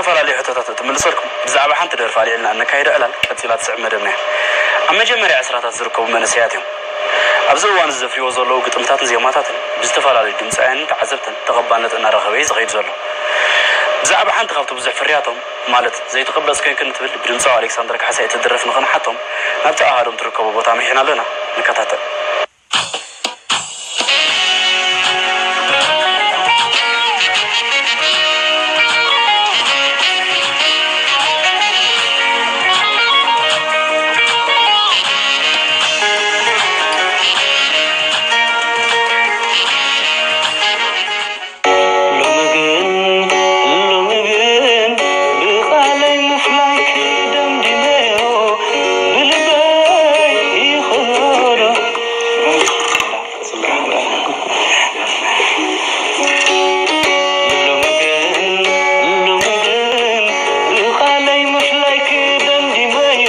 ዝተፈላለዩ ሕቶታት እትምልሰልኩም፣ ብዛዕባ ሓንቲ ደርፊ ኣልዒልና እነካይዶ ዕላል ቀጺላ ትስዕብ መደብና እያ። ኣብ መጀመርያ ዕስራታት ዝርከቡ መንእሰያት እዮም። ኣብዚ እዋን እዚ ዘፍርይዎ ዘለዉ ግጥምታትን ዜማታትን ብዝተፈላለዩ ድምጻውያንን ተዓዘብትን ተቐባልነት እናረኸበ እዩ ዝኸይድ ዘሎ። ብዛዕባ ሓንቲ ካብቲ ብዙሕ ፍርያቶም፣ ማለት ዘይትቕበጽ ኮንክን እትብል ብድምጻዊ ኣሌክሳንደር ካሕሳይ እትድረፍ ንኽንሓቶም፣ ናብቲ ኣሃዶም ትርከቦ ቦታ ኣምሪሕና ኣለና። ንከታተል። ሎሚ ግን፣ ሎሚ ግን ብቓለይ ምፍላይኪ ደምዲመዮ፣ ብልበይ ይኸዶ። ሎሚ ግን፣ ሎሚ ግን ብቓለይ ምፍላይኪ ደምዲመዮ፣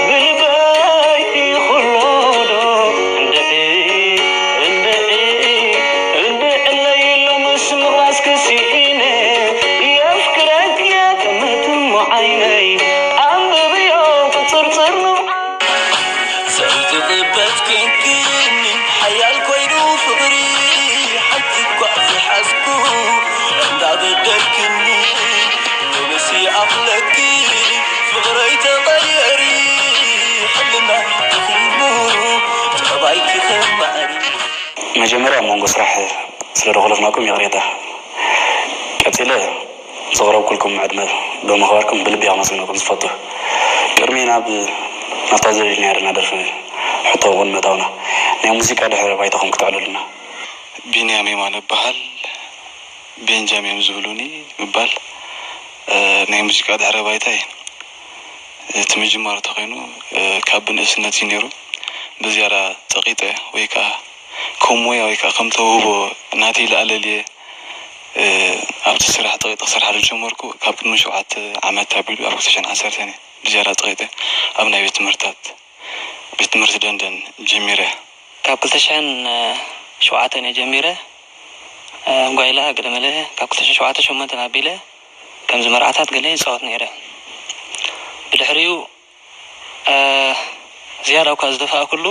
ብልበይ ይኸዶ። እንድዒ፣ እንድዒ፣ እንድዕለይ ሎምስ ምቕራጽኪ ስኢነ፣ የፍቅረኪ እየ ትምህርትሞ ዓይነይ፣ ኣንብብዮ ቅጽርጽር ምብዓል። ሰብ ዝቕበጽ ኮንክኒ፣ ሓያል ኮይኑ ፍቕሪ፣ ሓንቲ እኳ ዝሓዝኩ እንዳበደልክኒ፣ ሎምስ ይኣኽለኪ ፍቕረይ ተቐየሪ፣ ሕልና ተኺሙ ጠባይኪ ከማዕሪ። መጀመርያ ኣብ መንጎ ስራሕ ስለ ደኾለፍናኩም ይቕሬታ። ቀጺለ ዘቕረብኩልኩም ዕድመ ብምኽባርኩም ብልቢ ኣመስግነኩም ዝፈቱ። ቅድሚ ናብ ናብታ ዘድልዩና ዘለና ደርፊ ሕቶ እውን ምእታውና፣ ናይ ሙዚቃ ድሕረ ባይታኹም ክትዕልሉና። ቢንያም የማነ እበሃል። ቤንጃም እዮም ዝብሉኒ ምባል፣ እ፣ ናይ ሙዚቃ ድሕረ ባይታይ እቲ ምጅማር ተኾይኑ፣ እ፣ ካብ ብንእስነት እዩ ነይሩ። ብዝያዳ ጸቒጠ ወይ ከኣ ከም ሞያ ወይ ከኣ ከም ተውህቦ ናተይ ዝኣለልየ፣ እ፣ ኣብቲ ስራሕ ጸቒጠ ክሰርሓሉ ዝጀመርኩ ካብ ቅድሚ ሸውዓተ ዓመት ኣቢሉ ኣብ ክልተ ሽሕን ዓሰርተን እየ ብዝያዳ ጸቒጠ ኣብ ናይ ቤት ትምህርትታት፣ ቤት ትምህርቲ ደንደን ጀሚረ። ካብ ክልተ ሽሕን ሸውዓተን እየ ጀሚረ። እ፣ ጓይላ ገለ መለ ካብ ክልተ ሽሕን ሸውዓተን ሸሞንተን ኣቢለ ከምዚ መርዓታት ገለ ይጻወት ነይረ። ብድሕሪኡ፣ እ፣ ዝያዳ እኳ ዝደፋእኩሉ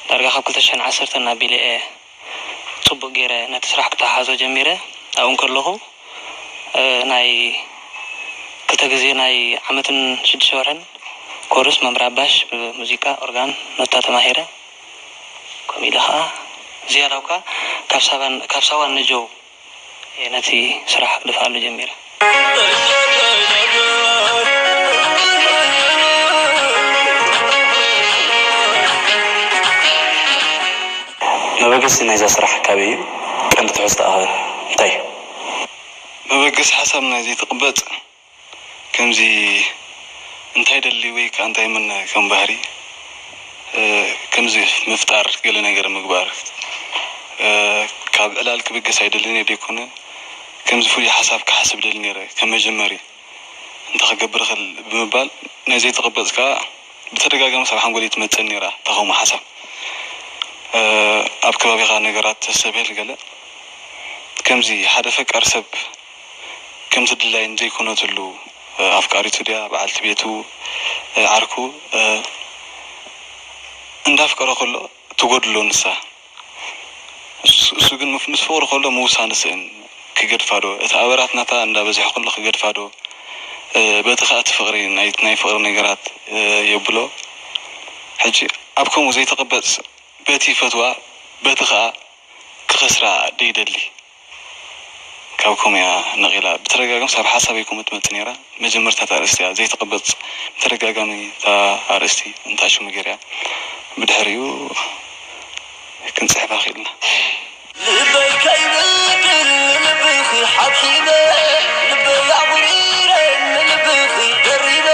ዳርጋ ካብ ክልተ ሽሕን ዓሰርተን ኣቢለ እየ ጽቡቕ ገይረ ነቲ ስራሕ ክተሓሓዞ ጀሚረ። ኣብኡ እንከለኹ፣ እ፣ ናይ ክልተ ግዜ ናይ ዓመትን ሽዱሽተ ወርሕን ኮርስ መምህር ኣባሽ ብሙዚቃ ኦርጋን ኖታ ተማሂረ። ከምኡ ኢለ ኸዓ ዝያዳ እኳ ካብ ሳባን-፣ ካብ ሳዋን ንጀው እየ ነቲ ስራሕ ክድፍኣሉ ጀሚረ። መበገሲ ናይዛ ስራሕ ካበይ እዩ? ቀንዲ ትሕዝቶኣ እንታይ እዩ? መበገሲ ሓሳብ ናይ ዘይትቕበጽ ከምዚ እንታይ ደሊ ወይ ከኣ እንታይ ምነ ከም ባህሪ፣ እ፣ ከምዚ ምፍጣር ገለ ነገር ምግባር፣ እ፣ ካብ ዕላል ክብገስ ኣይደልን እየ ደይኮነ፣ ከምዚ ፍሉይ ሓሳብ ክሓስብ ደሊ ነይረ ከም መጀመሪ እንታይ ክገብር እኽእል ብምባል ናይ ዘይተቐበጽ ከኣ ብተደጋጋሚ ኣብ ሓንጎለይ ትመጽእ ነይራ እታ ከምኡ ሓሳብ። እ፣ ኣብ ከባቢኻ ነገራት ተስተብህል ገለ ከምዚ ሓደ ፈቃር ሰብ ከምቲ ድላይን ዘይኮነትሉ፣ እ፣ ኣፍቃሪቱ ድያ፣ በዓልቲ ቤቱ፣ እ፣ ዓርኩ፣ እ፣ እንዳፍቀሮ ከሎ ትጎድሎ ንሳ። እሱ፣ እሱ ግን ምስ፣ ምስ ፍቕሩ ከሎ ምውሳን ስእን ክገድፋ ዶ፣ እቲ ኣበራት ናታ እንዳበዝሐ ከሎ ክገድፋ ዶ፣ እ፣ በቲ ኸኣ እቲ ፍቕሪ ናይ፣ ናይ ፍቕሪ ነገራት፣ እ፣ የብሎ። ሕጂ ኣብ ከምኡ ዘይተቐበጽ በቲ ይፈትዋ፣ በቲ ኸኣ ክኸስራ ደይደሊ። ካብ ከምኡ እያ ነቒላ። ብተደጋጋሚ ሳብ ሓሳበይ ከምኡ ትመጽእ ነይራ። መጀመርታ እታ ኣርእስቲ እያ ዘይትቕበጽ። ብተደጋጋሚ እታ ኣርእስቲ እንታ ሽሙ ገይራ እያ። ብድሕሪኡ ክንጽሕፋ ኽኢልና። ልበይ ከይብድል ንልብኺ ሓብሒበ፣ ልበይ ኣቑሪረ ንልብኺ ደሪበ፣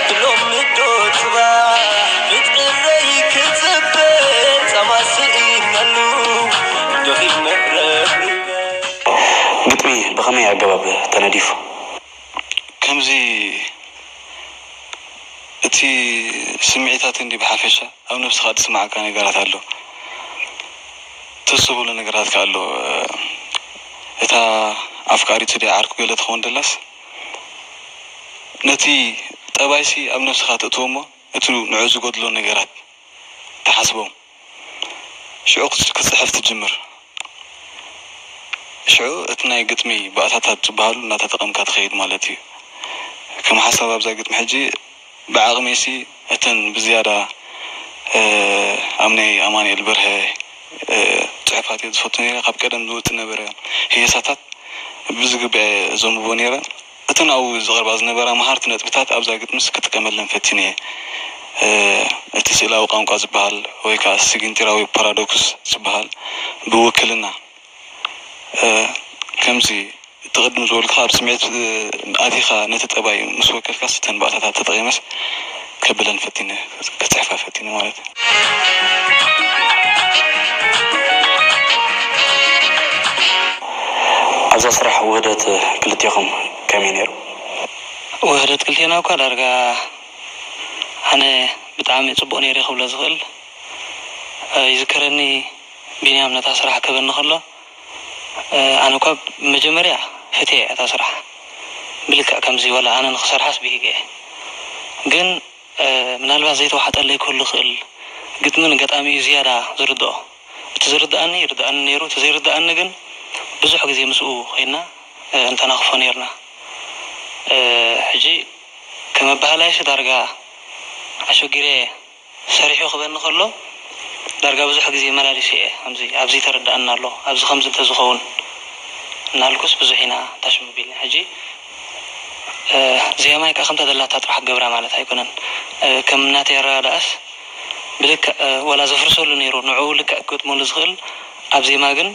ብሎሚ ዶ ጽባሕ ክትዕረይ ክጽበ፣ ጻማ ስኢነሉ ደኺመ ረኺበ። ግጥሚ ብኸመይ ኣገባብ ተነዲፉ? ከምዚ እቲ ስምዒታት እንዲ ብሓፈሻ ኣብ ነብስኻ ዝስምዓካ ነገራት ኣሎ። ትስ ዝብሉ ነገራት ከኣ ኣሎ። እታ ኣፍቃሪቱ ድያ ዓርኩ ገለ ትኸውን ደላስ፣ ነቲ ጠባይሲ ኣብ ነብስኻ ተእትዎ እሞ፣ እቲ ንዑ ዝጎድሎ ነገራት ትሓስቦም። ሽዑ ክጽ-፣ ክጽሕፍ ትጅምር። ሽዑ እቲ ናይ ግጥሚ ባእታታት ዝበሃሉ እናተጠቐምካ ትኸይድ ማለት እዩ። ከም ሓሳብ ኣብዛ ግጥሚ ሕጂ ብዓቕመይሲ እተን ብዝያዳ፣ እ፣ ኣብ ናይ ኣማኑኤል በርሀ፣ እ፣ ጽሑፋት እየ ዝፈቱ ነይረ። ካብ ቀደም ዝወጽእ ነበረ ህየሳታት ብዝግባእ ዘንብቦ ነይረ። እተን ኣብኡ ዝቐርባ ዝነበራ መሃርቲ ነጥብታት ኣብዛ ግጥምስ ክጥቀመለን ፈቲነ እየ። እ፣ እቲ ስእላዊ ቋንቋ ዝበሃል ወይ ከኣ ስግንጢራዊ ፓራዶክስ ዝበሃል ብውክልና፣ እ፣ ከምዚ እቲ ቅድም ዝበልኩኻ ኣብ ስምዒት፣ እ፣ ኣቲኻ ነቲ ጠባይ ምስ ወከልካስ እተን ባእታታት ተጠቒመስ ከብለን ፈቲነ፣ ክጽሕፋ ፈቲነ ማለት እዩ። ኣብዛ ስራሕ ውህደት ክልቴኹም ከመይ ነይሩ? ውህደት ክልቴና እኳ ዳርጋ ኣነ ብጣዕሚ ጽቡቕ ነይረ ክብሎ ዝኽእል። እ፣ ይዝከረኒ ቢንያም ነታ ስራሕ ክህበኒ ከሎ፣ እ፣ ኣነ እኳ መጀመርያ ፈትየ እየ እታ ስራሕ። ብልክዕ ከምዚ ዋላ ኣነ ንኽሰርሓስ ብሂገ እየ። ግን፣ እ፣ ምናልባት ዘይተዋሓጠለይ ክህሉ ይኽእል። ግጥሚ ንገጣሚ እዩ ዝያዳ ዝርድኦ። እቲ ዝርድኣኒ ይርድኣኒ ነይሩ፣ እቲ ዘይርድኣኒ ግን ብዙሕ ግዜ ምስኡ ኮይና፣ እ፣ እንተናኽፎ ነይርና። እ፣ ሕጂ ከም ኣበሃላይሲ ዳርጋ ኣሸጊረ ሰሪሑ ክበኒ ከሎ ዳርጋ ብዙሕ ግዜ መላሊሱ እየ። ከምዚ ኣብዚ ተረድኣና ኣሎ፣ ኣብዚ ከምዚ እንተዝኸውን እናልኩስ ብዙሕ ኢና ታሽሙ ቢልና። ሕጂ፣ እ፣ ዜማይ ከኣ ከምታ ዘላታ ጥራሕ ክገብራ ማለት ኣይኮነን። እ፣ ከም ናተይ ኣረዳድኣስ ብልክዕ፣ እ፣ ወላ ዘፍርሰሉ ነይሩ፣ ንዕኡ ልክዕ ክገጥመሉ ዝኽእል ኣብ ዜማ ግን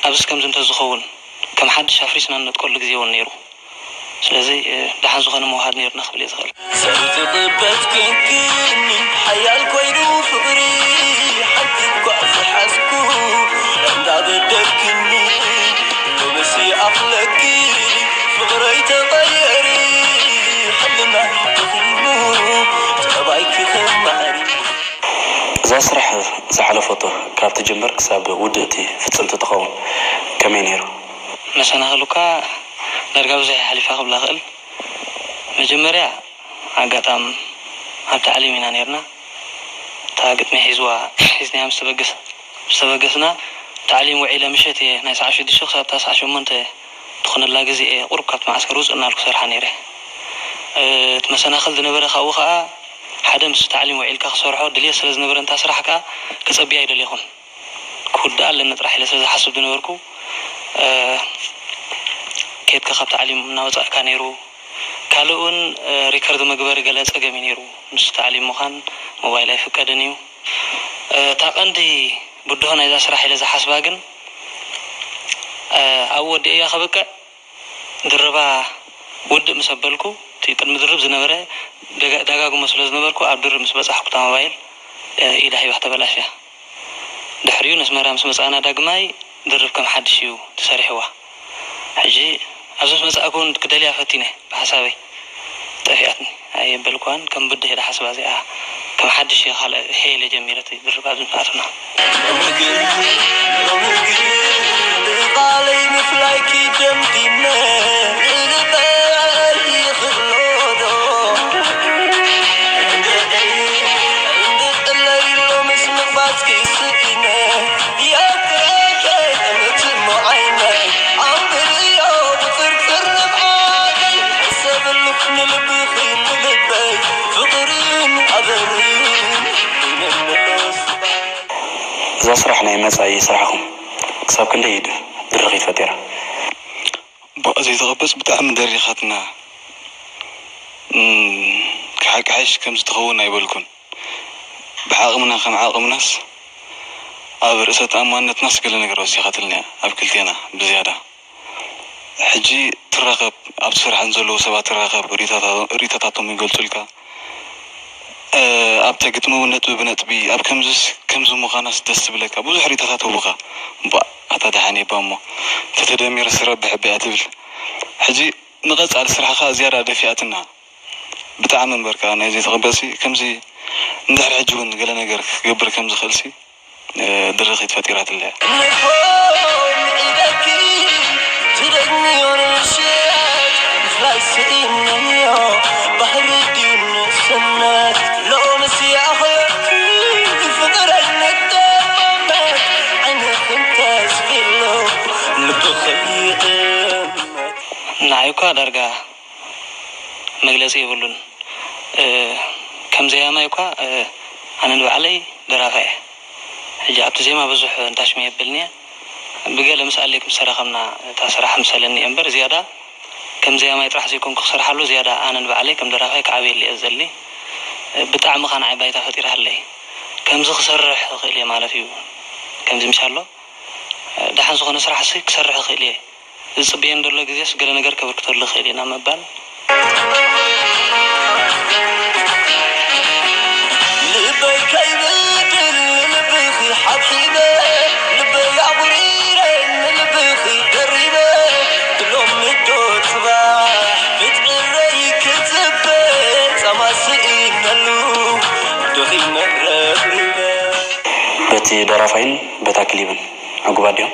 ኣብዚስ ከምዚ እንተዝኸውን ከም ሓድሽ ኣፍሪስና ንነጥቀሉ ግዜ እውን ነይሩ። ስለዚ፣ እ፣ ደሓን ዝኾነ ምውሃድ ነይሩና ክብል እየ ዝኽእል። ሰብ ዝቕበጽ ክንክኒ ሓያል ኮይኑ ፍቕሪ ሓንቲ እኳ ዝሓዝኩ እንዳበደልክኒ ሎምሲ ኣኽለኪ ፍቕረይ ተቐየሪ ሕልናይ ተኺሙ ጠባይኪ ክማሪ። እዛ ስራሕ ዝሓለፈቶ ካብ ትጅምር ክሳብ ውድእቲ ፍጽምቲ ትኸውን ከመይ ነይሩ? መሰናኽል እኳ ዳርጋ ብዙሕ ሓሊፋ ክብላ እኽእል። መጀመርያ ኣጋጣም ኣብ ታዕሊም ኢና ነይርና። እታ ግጥሚ ሒዝዋ፣ ሒዝናያ ምስ ተበገስ-፣ ምስ ተበገስና፣ ታዕሊም ውዒለ ምሸት እየ፣ ናይ ሰዓት ሽዱሽተ ክሳብ እታ ሰዓት ሸሞንተ ትኾነላ ግዜ እየ ቁሩብ ካብቲ መዓስከር ውፅእ እናልኩ ሰርሓ ነይረ። እ፣ እቲ መሰናኽል ዝነበረ ካብኡ ኸዓ፣ ሓደ ምስ ታዕሊም ውዒልካ ክሰርሖ ድልየት ስለ ዝነበረ፣ እንታ ስራሕ ከኣ ክጸብያ ኣይደለኹን። ክውድእ ኣለኒ ጥራሕ ኢለ ስለ ዝሓስብ ዝነበርኩ፣ እ፣ ኬድካ ካብ ታዕሊም እናወጻእካ ነይሩ። ካልእ እውን፣ እ፣ ሪከርድ መግበሪ ገለ ጸገም እዩ ነይሩ። ምስ ታዕሊም ምዃን ሞባይል ኣይፍቀድን እዩ። እ፣ እታ ቀንዲ ብድሆ ናይዛ ስራሕ ኢለ ዝሓስባ ግን፣ እ፣ ኣብኡ ወዲኤያ ከብቅዕ ድርባ ውድእ ምስ ኣበልኩ፣ እቲ ቅድሚ ድርብ ዝነበረ ደጋ-፣ ደጋግሞ ስለ ዝነበርኩ፣ ኣብ ድርብ ምስ በጻሕኩ እታ ሞባይል፣ እ፣ ኢዳ ሂባ ተበላሽያ። ድሕሪኡ ነስመራ ምስ መጻእና ዳግማይ ድርብ ከም ሓድሽ እዩ ተሰሪሕዋ። ሕጂ ኣብዚ ምስ መጻእኩ እውን ክደልያ ፈቲነ ብሓሳበይ። ጠፊኣትኒ። ኣየበልኳን ከም ብድህ ኢለ ሓስባ እዚኣ ከም ሓድሽ እየ ካልእ ሄለ ጀሚረ እቲ ድርብ ኣብዚ ምስ ኣተና። ሎሚ ግን፣ ሎሚ ግን ብቓለይ ምፍላይኪ ደምዲመ ንልበይ ይኽእሎ ዶ? እንድዒ፣ እንድዕለይ ሎምስ ምቕባጽኪ ስኢነ። እዛ ስራሕ ናይ መጻኢ ስራሕኹም ክሳብ ክንደይ እዩ ድ-፣ ድርኺት ፈጢራ? ባ-፣ ዘይተቐበጽ ብጣዕሚ ደሪኻትና። እም፣ ክሓቂ ሓይሽ ከምዚ ትኸውን ኣይበልኩን። ብዓቕምና ከም ዓቕምናስ ኣብ ርእሰ ተኣማንነትናስ ገለ ነገር ወሲኻትልና እያ፣ ኣብ ክልቴና ብዝያዳ። ሕጂ ትራኸብ፣ ኣብቲ ስራሕ ንዘለዉ ሰባት ትራኸብ፣ ርእይቶታ-፣ ርእይቶታቶም ይገልጹልካ። እ፣ ኣብታ ግጥሚ እውን ነጥቢ ብነጥቢ፣ ኣብ ከምዚስ ከምዚ ምዃናስ ደስ ትብለካ፣ ብዙሕ ርእይቶታት ህቡኻ። እምቧእ፣ ኣታ ደሓን እየ እባ እሞ፣ ተተደሚረስ ረብሕ እባ እያ ትብል። ሕጂ ንቐጻሊ ስራሕኻ ዝያዳ ደፊኣትና። ብጣዕሚ እምበርካ ናይ ዘይተቐበልሲ፣ ከምዚ እንድሕር ሕጂ እውን ገለ ነገር ክገብር ከም ዝኽእልሲ፣ እ፣ ድርኺት ፈጢራትለይ እያ። ንሆም ኢደኪ ትደግምዮ ንምሸት ምፍላይ ስኢነዮ። እኳ ዳርጋ መግለጺ የብሉን። እ፣ ከም ዘያማይ እኳ፣ እ፣ ኣነ ንባዕለይ ደራፋይ እየ። ሕጂ ኣብቲ ዜማ ብዙሕ እንታሽሚ የብልኒ እየ። ብገለ ምስ ኣሌክ ምስ ተራኸብና እታ ስራሕ ምሰለኒ እየ እምበር፣ ዝያዳ ከም ዘያማይ ጥራሕ ዘይኮንኩ ክሰርሓሉ፣ ዝያዳ ኣነ ንባዕለይ ከም ደራፋይ ክዓብየሉ እየ ዝደሊ። እ፣ ብጣዕሚ ኸኣ ንዓይ ባይታ ፈጢራለይ። ከምዚ ክሰርሕ እኽእል እየ ማለት እዩ። ከምዚ ምሽ ኣሎ፣ እ፣ ደሓን ዝኾነ ስራሕሲ ክሰርሕ እኽእል እየ። ዝጽበየኒ ዘሎ ግዜስ ገለ ነገር ከበርክተሉ ይኽእል እዩ ናብ ምባል። ልበይ ከይብድል ንልብኺ ሓብሒበ፣ ልበይ ኣጉሪረ ንልብኺ ደሪበ፣ ሎሚ ዶ ጽባሕ ክትዕረይ ክጽበ፣ ጻማ ስኢነሉ ደኺመ ረብሪበ። በቲ ደራፋይን በታ ክሊብን ዕጉባት ድዮም?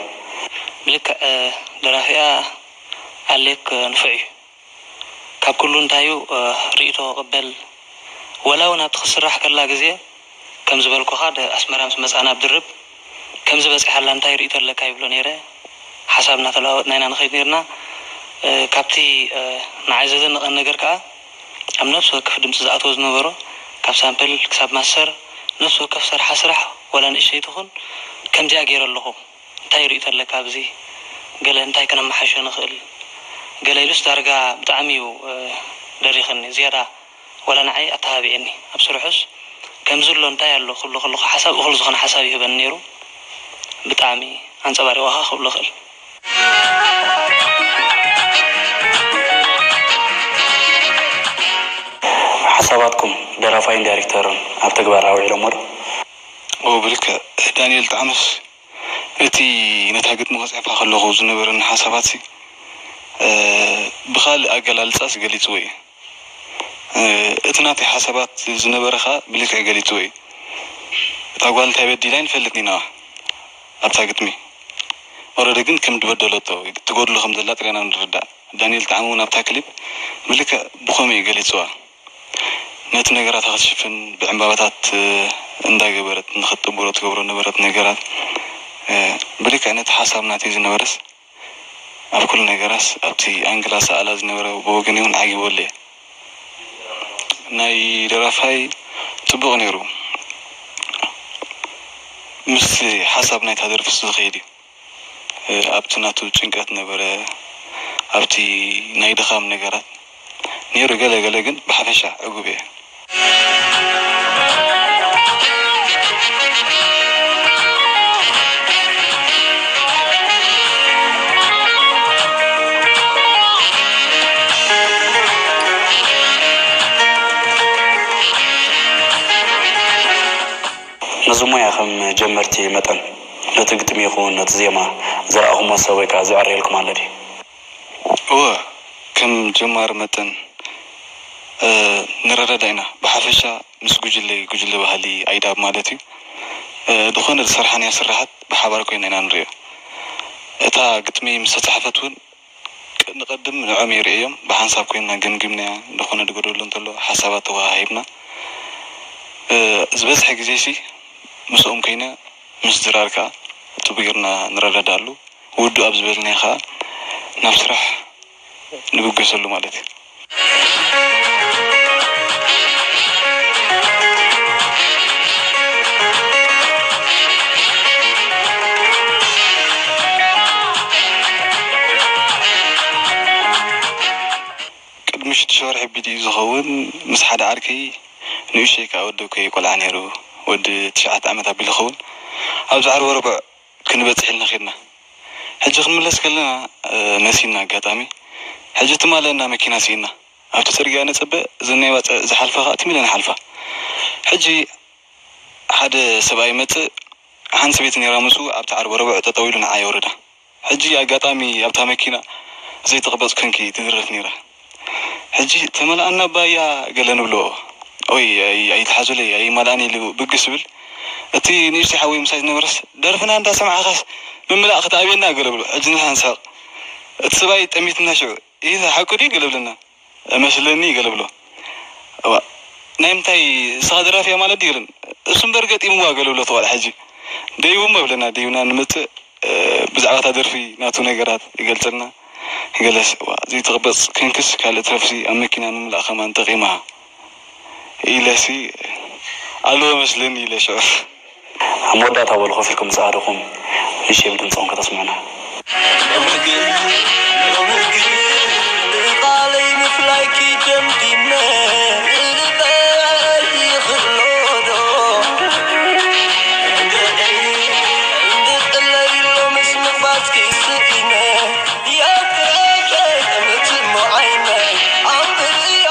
ብልክዕ፣ እ፣ ደራፊኣ ኣሌክ ንፉዕ እዩ። ካብ ኩሉ እንታይ እዩ፣ እ፣ ርእይቶ ቅበል። ወላ እውን ኣብቲ ክትስራሕ ከላ ግዜ፣ ከም ዝበልኩኻ፣ ደ-፣ ኣስመራ ምስ መጻና ኣብ ድርብ፣ ከምዚ በጺሓላ እንታይ ርእይቶ ኣለካ ይብሎ ነይረ። ሓሳብ እናተለዋወጥና ኢና ንኸይድ ነይርና። እ፣ ካብቲ፣ እ፣ ንዓይ ዘደንቐኒ ነገር ከኣ፣ ኣብ ነፍሲ ወከፍ ድምጺ ዝኣትዎ ዝነበሮ፣ ካብ ሳምፕል ክሳብ ማስተር፣ ነፍሲ ወከፍ ሰርሓ ስራሕ፣ ወላ ንእሽተይ ትኹን፣ ከምዚኣ ገይረ ኣለኹ። እንታይ ርእይቶ ኣለካ ኣብዚ? ገለ እንታይ ከነመሓይሾ ንኽእል? ገለ ኢሉስ ዳርጋ ብጣዕሚ እዩ፣ እ፣ ደሪኽኒ። ዝያዳ ዋላ ንዓይ ኣተባቢዕኒ። ኣብ ስርሑስ ከምዚ ኣሎ እንታይ ኣሎ ክብሎ ከለኹ ሓሳብ እኹል ዝኾነ ሓሳብ ይህበኒ ነይሩ። ብጣዕሚ ኣንጸባሪቑኻ ክብሎ እኽእል። ሓሳባትኩም ደራፋይን ዳይሬክተርን ኣብ ተግባር ኣውዒሎሞ ዶ? ኦ፣ ብልክዕ ዳንኤል ጣዕመስ፣ እቲ ነታ ግጥሚ ክጽሕፋ ከለኹ ዝነበረኒ ሓሳባትሲ፣ እ፣ ብኻልእ ኣገላልጻስ ገሊጽዎ እዩ። እ፣ እቲ ናተይ ሓሳባት ዝነበረ ኸኣ ብልክዕ ገሊጽዎ እዩ። እታ ጓል እንታይ በዲላ ኣይንፈልጥን ኢና ኣብታ ግጥሚ። ኦረዲ ግን ከም ዝበደለቶ፣ ትጎድሎ ከም ዘላ ጥራይ ኢና ንርዳእ። ዳንኤል ጣዕመ እውን ኣብታ ክሊፕ ብልክዕ ብኸምኡ እዩ ገሊጽዋ። ነቲ ነገራት ክትሽፍን ብዕምባባታት፣ እ፣ እንዳገበረት ንኽትጥብሮ ትገብሮ ነበረት ነገራት፣ እ፣ ብልክዕ ነቲ ሓሳብ ናተይ ዝነበረስ ኣብ ኩሉ ነገራስ ኣብቲ ኣንግል ኣሰኣእላ ዝነበረ ብወገነይ እውን ዓጊበሉ እየ። ናይ ደራፋይ ጽቡቕ ነይሩ። ምስቲ ሓሳብ ናይታ ደርፍስ ዝኸይድ እዩ። እ፣ ኣብቲ ናቱ ጭንቀት ነበረ፣ ኣብቲ ናይ ድኻም ነገራት ነይሩ። ገለ ገለ ግን ብሓፈሻ ዕጉብ እየ። ነዚ ሞያ ከም ጀመርቲ መጠን፣ ነቲ ግጥሚ ይኹን ነቲ ዜማ ዘርኣኹሞ ሰብ ወይ ከኣ ዝዕረየልኩም ኣሎ ድዩ? እወ፣ ከም ጀማሪ መጠን፣ እ፣ ንረዳዳእ ኢና። ብሓፈሻ ምስ ጉጅለይ፣ ጉጅለ ባህሊ ኣይዳብ ማለት እዩ፣ እ፣ ዝኾነ ዝሰርሓንያ ስራሓት ብሓባር ኮይና ኢና ንርእዮ። እታ ግጥሚ ምስ ተጻሕፈት እውን፣ ቅ-፣ ንቐድም ንዖም ይርእዮም፣ ብሓንሳብ ኮይና ገምጊምናያ፣ ዝኾነ ዝጎደሎ እንተሎ ሓሳባት ተወሃሂብና። እ፣ ዝበዝሐ ግዜሲ ምስኦም ኮይነ፣ ምስ ድራር ከኣ ጽቡቕ ጌርና ንረዳዳኣሉ። ውዱእ ኣብ ዝበልናዮ ከኣ ናብ ስራሕ ንብገሰሉ ማለት እዩ። ቅድሚ ሽዱሽተ ወርሒ ቢዲኡ ዝኸውን ምስ ሓደ ዓርከይ ንእሽተይ ከኣ ወዲ እኮ ቆልዓ ነይሩ፣ ወዲ ትሽዓተ ዓመት ኣቢሉ ይኸውን። ኣብዚ ዓርቢ ረቡዕ ክንበጽሕ ኢልና ኸድና። ሕጂ ክንምለስ ከለና፣ እ፣ መሲና ኣጋጣሚ። ሕጂ ትማለና መኪና ስኢና። ኣብቲ ጽርግያ ነጸበ፣ እዘን ናይ ባጽዕ ዝሓልፋ ኸኣ ትም ኢለን ይሓልፋ። ሕጂ ሓደ ሰብኣይ ይመጽእ፣ ሓንቲ ሰበይቲ ነይራ ምስኡ፣ ኣብቲ ዓርቢ ረቡዕ ጠጠው ኢሉ ንዓ የውርዳ። ሕጂ ኣጋጣሚ ኣብታ መኪና ዘይተቐበጽ ኮንኪ ትድረፍ ነይራ። ሕጂ ተመልኣና ባያ ገለ ንብሎ። ኦይ፣ ኣይ-፣ ኣይትሓዙለይ፣ ኣይማልኣን ኢሉ ብግስ ይብል። እቲ ንእሽተይ ሓወይ ምሳይ ዝነበረስ፣ ደርፍና እንዳሰማዕኻስ ምምላእ ክትኣብየና ገለ ብሎ። ሕጂ ንሕና ንስሕቕ። እቲ ሰብኣይ ጠሚትና ሽዑ፣ "ኢህ፣ ሓቁ ድዩ?" ገለ ብለና። "እመስለኒ" ገለ ብሎ። እዋ፣ "ናይ ምንታይ ንስኻ ደራፊ እያ ማለት ድዩ?" ገለን። "እሱ እምበር ገጢምዋ" ገለ ብሎ እቲ ቆልዓ። ሕጂ ደይቡ እሞ ብለና፣ ደይብና ንመጽእ፣ እ፣ ብዛዕባ እታ ደርፊ ናቱ ነገራት ይገልጸልና። ገለስ እዋ ዘይትቕበጽ ከንክስ ካልእ ትረፍሲ ኣብ መኪና ንምምላእ ከማን ጠቒማ ኢለሲ ኣለወ መስለኒ ኢለ ሽዑ። ኣብ መወዳእታ በሉ ኮፍ ኢልኩም ዝጸዓደኹም ንሼብ ድምጾም ከተስምዑና። ቃለይ ምፍላይኪ ደምዲመ ይኽእሎ ዶ? እንድዕይ እንድጥለይ ሎምስ ምግባጽኪ ስኢነ ያትረከ ምትሞ ዓይነ ኣንብርዮ።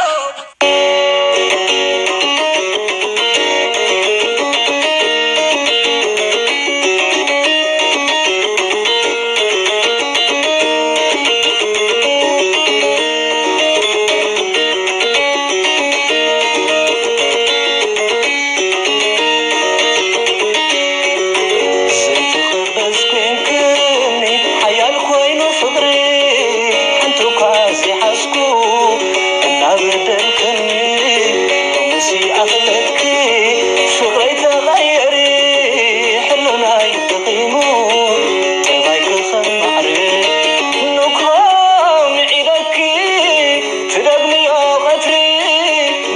ዘይትኽበዝ ኮይንክኒ ሓያል ኮይኑ ፍቕሪ ሓንቲ እኳ ዘይሓዝኩ እናበደልክኒ ሎምሲ ኣኽለትኪ ፍቕረይ ተቐየሪ ሕልናይ ደኺሙ ጠባይኪ ከም ማዕረ ንግሆ ምዒደኪ ትደግምዮ ቀትሪ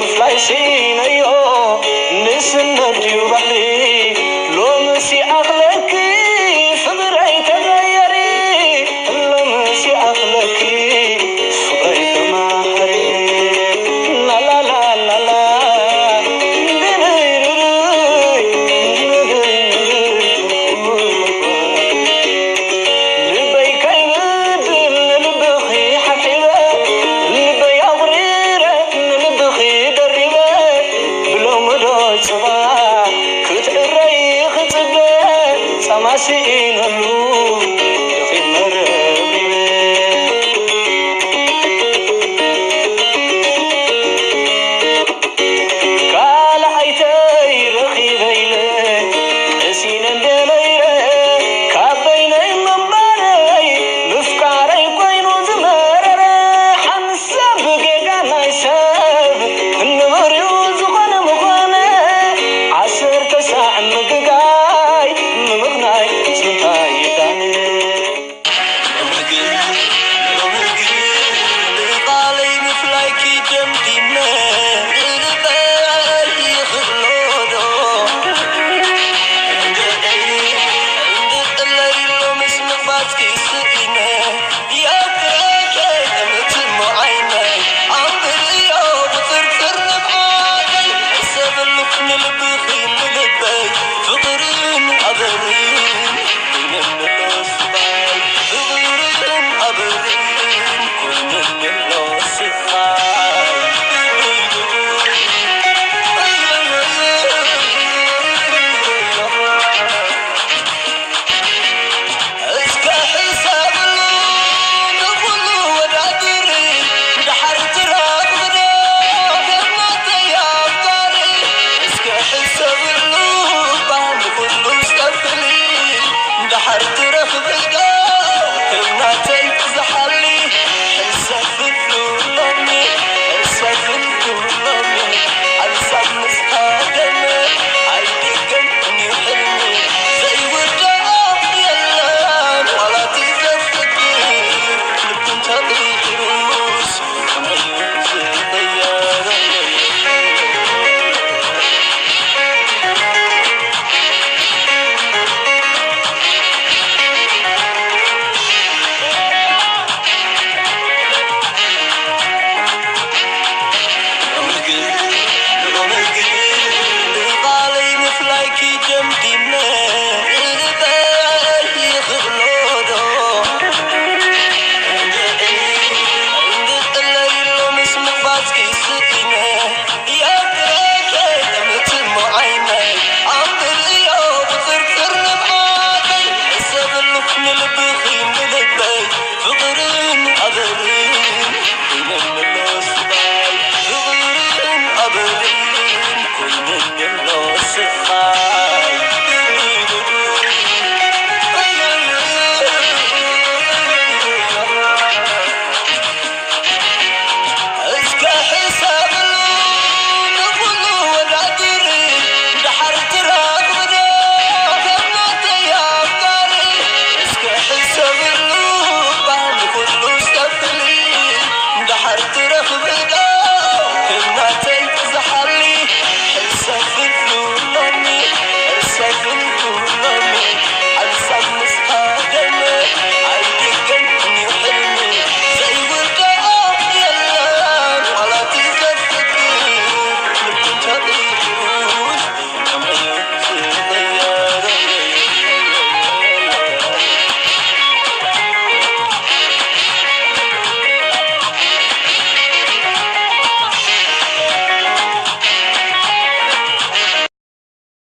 ምፍላይ ስኢነዮ ንስነት ድዩ ባሕሪ